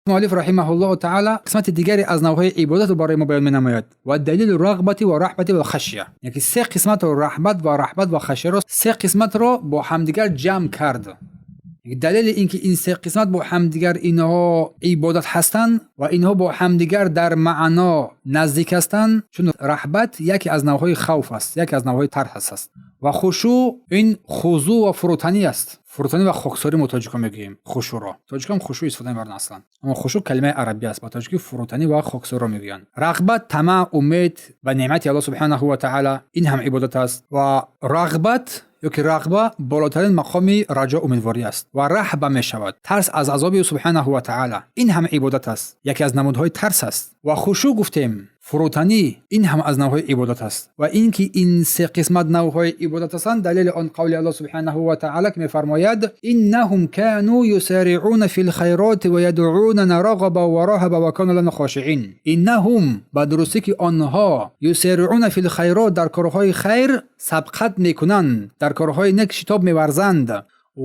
Муаллиф раҳимаҳуллоҳу таъала қисмати дигаре аз навъҳои ибодатро барои мо баён менамояд: ва далилу рағбати ва раҳбати ва хашя. Яке се қисматро, раҳбат ва раҳбат ва хашяро, се қисматро бо ҳамдигар ҷамъ кард. Далели ин ки ин се қисмат бо ҳамдигар инҳо ибодат ҳастанд ва инҳо бо ҳамдигар дар маъно наздик ҳастанд, чун раҳбат яке аз навъҳои хавф аст, яке аз навъҳои тарс аст, ва хушӯъ ин хузӯъ ва фурӯтанӣ аст. Фурӯтанӣ ва хоксорӣ мо тоҷикон мегӯем хушӯъро. Тоҷикон хушӯъ истифода мебаранд аслан, аммо хушӯъ калимаи арабӣ аст, ба тоҷикӣ фурӯтанӣ ва хоксориро мегӯянд. Рағбат тамаъ, умед ба неъмати Аллоҳ субҳанаҳу ва таъала, ин ҳам ибодат аст. Ва рағбат ёки рағба болотарин мақоми раҷо, умедворӣ аст. Ва раҳба мешавад тарс аз азоби ӯ субҳанаҳу ва таъала, ин ҳам ибодат аст, яке аз намудҳои тарс аст. Ва хушӯъ гуфтем, фурӯтанӣ, ин ҳам аз навъҳои ибодат аст. Ва ин ки ин се қисмат навъҳои ибодат ҳастанд, далели он қавли Аллоҳ субҳанаҳу ва таъала, ки мефармояд: иннаҳум кану юсариъуна фи лхайроти ва ядъунана рағаба ва раҳаба ва кану лана хошиин. Иннаҳум, ба дурустӣ ки онҳо, юсариъуна фи лхайрот, дар корҳои хайр сабқат мекунанд, дар корҳои нек шитоб меварзанд,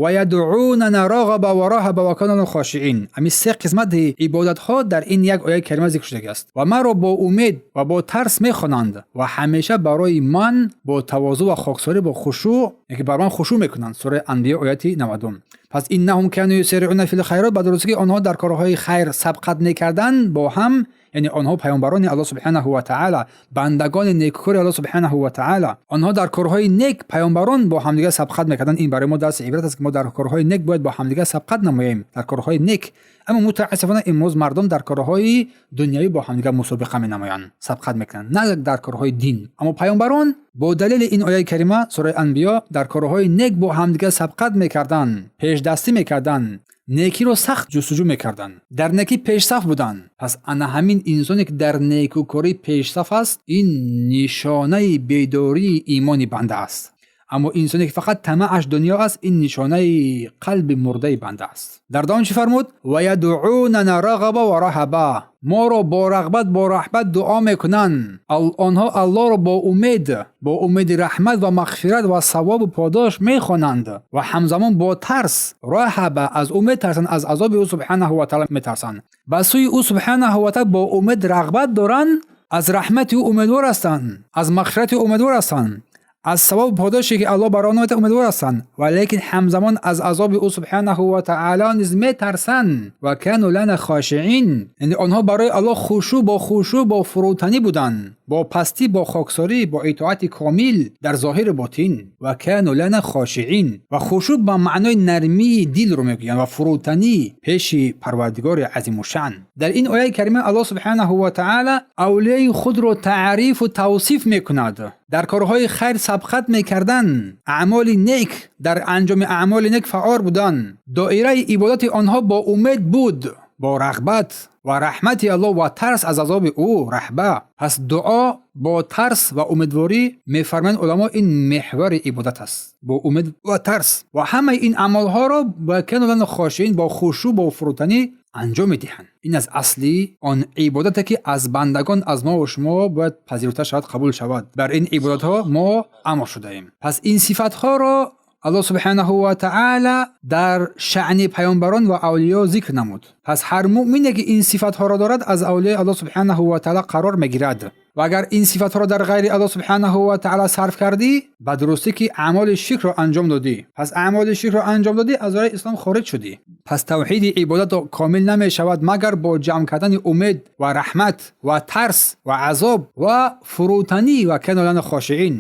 ва ядъунана рағаба ва раҳаба ва кану лана хошиин. Ҳамин се қисмати ибодатҳо дар ин як ояи карима зикр шудагиаст. Ва маро бо умед ва бо тарс мехонанд ва ҳамеша барои ман бо тавозӯъ ва хоксорӣ, бо хушӯъ, яке бар ман хушӯъ мекунанд. Сураи Анбиё, ояти 90. Пас иннаҳум кану юсариъуна фил хайрот, ба дурустӣ ки онҳо дар корҳои хайр сабқат мекарданд бо ҳам, яъне онҳо паёмбарони Аллоҳ субҳанаҳу ва таъала, бандагони некукори Аллоҳ субҳанаҳу ва таъала. Онҳо дар корҳои нек, паёмбарон, бо ҳамдигар сабқат мекарданд. Ин барои мо дарси ибрат аст, ки мо дар корҳои нек бояд бо ҳамдигар сабқат намоем, дар корҳои нек. Аммо мутаассифона имрӯз мардум дар корҳои дунявӣ бо ҳамдигар мусобиқа менамоянд, сабқат мекунанд, на дар корҳои дин. Аммо паёмбарон бо далели ин ояи карима, сураи Анбиё, дар корҳои нек бо ҳамдигар сабқат мекарданд, пешдастӣ мекарданд, некиро сахт ҷустуҷӯ мекарданд, дар некӣ пешсаф буданд. Пас ана ҳамин инсоне, ки дар некукорӣ пешсаф аст, ин нишонаи бедории имони банда аст. Аммо инсоне, ки фақат тамаъаш дунё аст, ин нишонаи қалби мурдаи банда аст. Дар давом чӣ фармуд? Ва ядъунана рағаба ва раҳаба, моро бо рағбат, бо раҳбат дуо мекунанд. Онҳо Аллоҳро бо умед, бо умеди раҳмат ва мағфират ва савобу подош мехонанд ва ҳамзамон бо тарс, раҳаба, аз ӯ метарсанд, аз азоби ӯ субҳанаҳу ва таъала метарсанд. Ба сӯи ӯ субҳанаҳу ва таъала бо умед рағбат доранд, аз раҳмати ӯ умедвор ҳастанд, аз мағфирати ӯ умедвор ҳастанд, аз савобу подоше, ки Аллоҳ бар онҳо медиҳад, умедвор ҳастанд, ва лекин ҳамзамон аз азоби ӯ субҳанаҳу ва таъала низ метарсанд. Ва кану лана хошиин, яъне онҳо барои Аллоҳ хушӯъ, бо хушӯъ, бо фурӯтанӣ буданд, бо пастӣ, бо хоксорӣ, бо итоати комил дар зоҳиру ботин. Ва кану лана хошиин. Ва хушӯъ ба маънои нармии дилро мегӯянд ва фурӯтанӣ пеши Парвардигори азимушаън. Дар ин ояи карима Аллоҳ субҳанаҳу ва таъала авлияи худро таърифу тавсиф мекунад. Дар корҳои хайр сабқат мекарданд, аъмоли нек, дар анҷоми аъмоли нек фаъол буданд, доираи ибодати онҳо бо умед буд, бо рағбат ва раҳмати Аллоҳ ва тарс аз азоби ӯ, раҳба. Пас дуо бо тарс ва умедворӣ, мефармоянд уламо, ин меҳвари ибодат аст, бо умед ва тарс. Ва ҳамаи ин амалҳоро ба кану лана хошиин, бо хушӯъ, бо фурӯтанӣ анҷом медиҳанд. Ин аз асли он ибодате, ки аз бандагон, аз мо ва шумо бояд пазируфта шавад, қабул шавад. Бар ин ибодатҳо мо амр шудаем. Пас ин сифатҳоро Аллоҳ субҳанаҳу ва таъала дар шаъни паёмбарон ва авлиё зикр намуд. Пас ҳар муъмине, ки ин сифатҳоро дорад, аз авлиёи Аллоҳ субҳанаҳу ва таъала қарор мегирад. Ва агар ин сифатҳоро дар ғайри Аллоҳ субҳанаҳу ва таъала сарф кардӣ, ба дурустӣ ки аъмоли ширкро анҷом додӣ. Пас аъмоли ширкро анҷом додӣ, аз доираи ислом хориҷ шудӣ. Пас тавҳиди ибодат комил намешавад, магар бо ҷамъ кардани умед ва раҳмат ва тарс ва азоб ва фурӯтанӣ, ва кану лана хошиин.